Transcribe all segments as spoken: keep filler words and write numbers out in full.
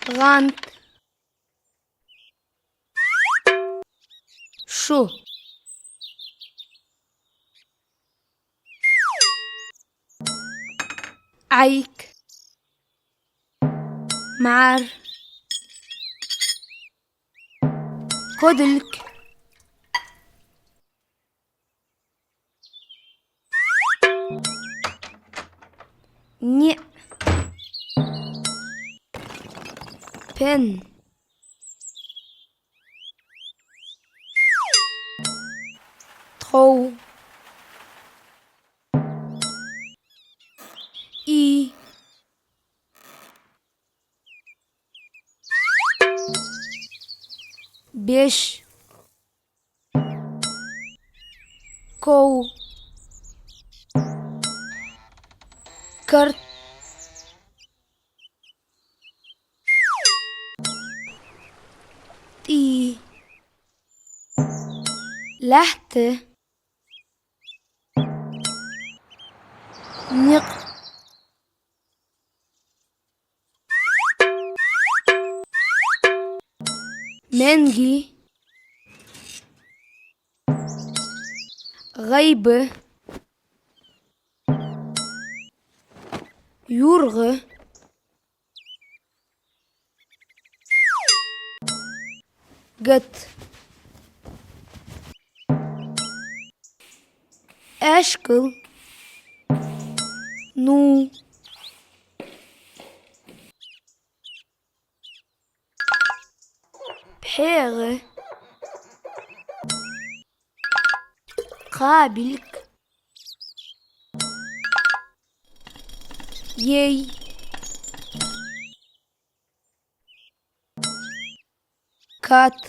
ГӀанд. Шу. Ӏайк. МӀар. Кодилг. НиӀ. Пен. Тхов. И. Беш. Ков. Карт. ТӀий. Лаьтта. Никъ. Менги. ГӀайба. ЮргӀа. Гат. Аьшкал. Ну. ПхьегӀа. Кхабилг. Ей. Кат.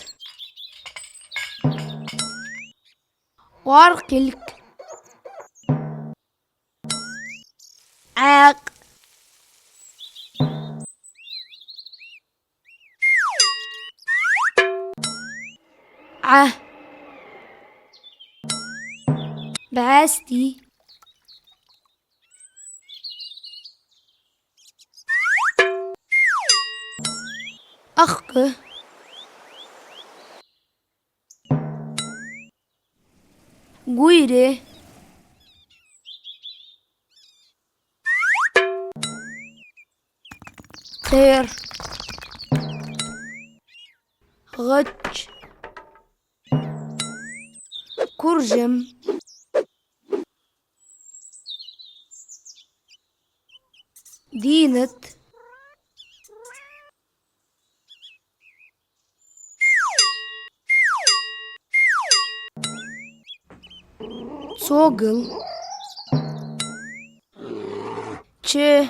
Оаркхилг. Ӏаькх. Ӏа. БӀаьсти. Ахка. Гуйре. Кхер. ГӀач. Куржам. Дийнат. Цогал. Че.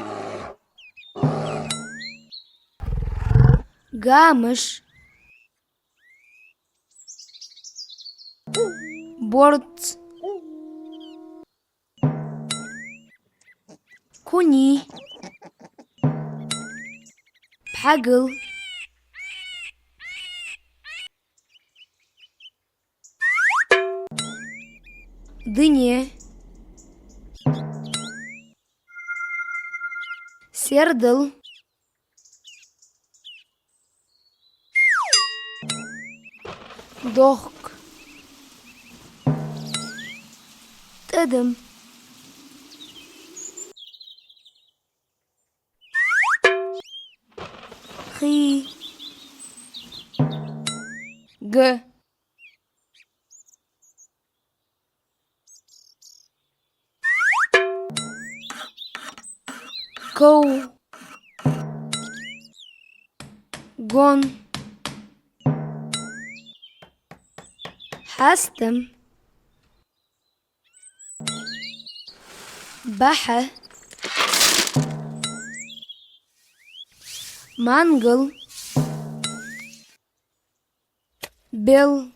Гамаш. Борц. Куни. Пхьагал. Дине. Сердал. Дохк. ТӀадам. Хий. Га. Ков. Гон. Хьастам. Бахьа. Мангал. Бел.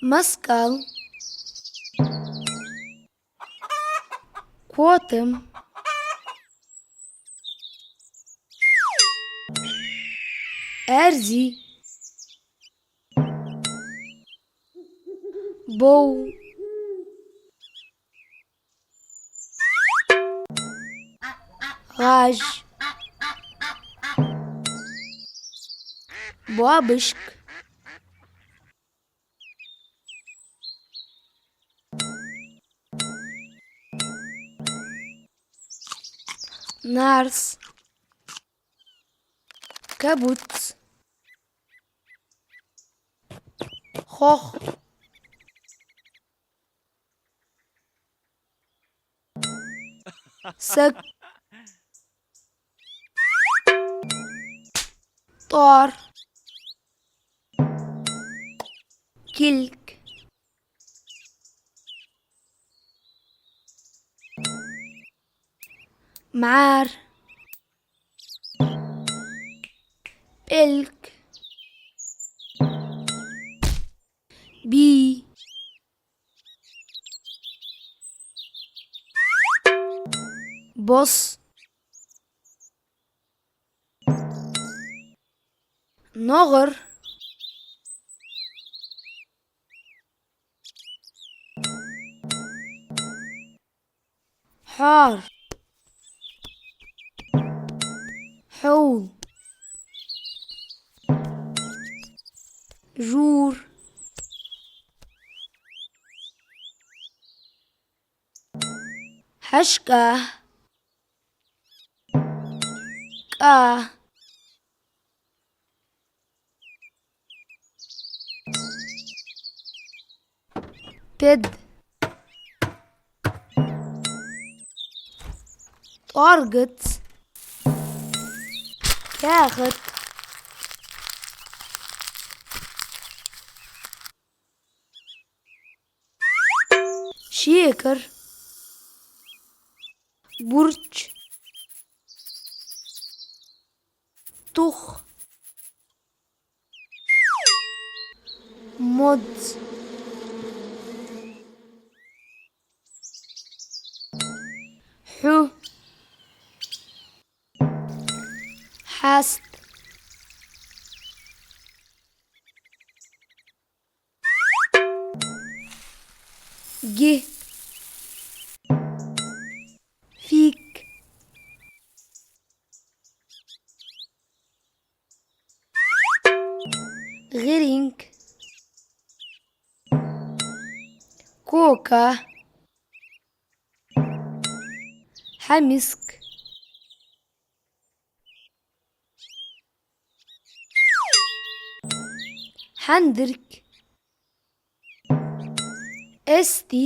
Москал. Котам. Аьрзи. Бов. гӀаж, боабашк, нарс, кабуц, хох, саг, тӀоар, килг, мӀар, пӀелг, бий, бос, ногӀар, хьоар, хьол, жур, хьашка, кӀа, пед, тӀоаргац, каьхат, шекар, бурч, тух, моз, хьу, хьаст, ги, фиг, гӀиринг, кока, хьамск, хьандирк, эсти,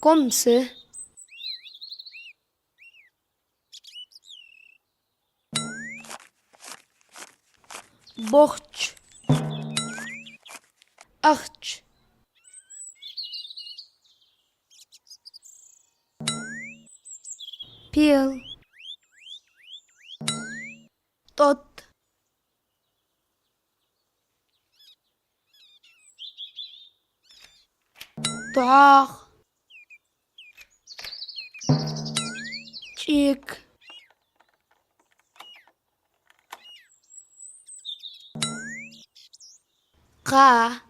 комса, бохч, ахч, пел, тӀот, тӀоагӀ, чӀик, кха,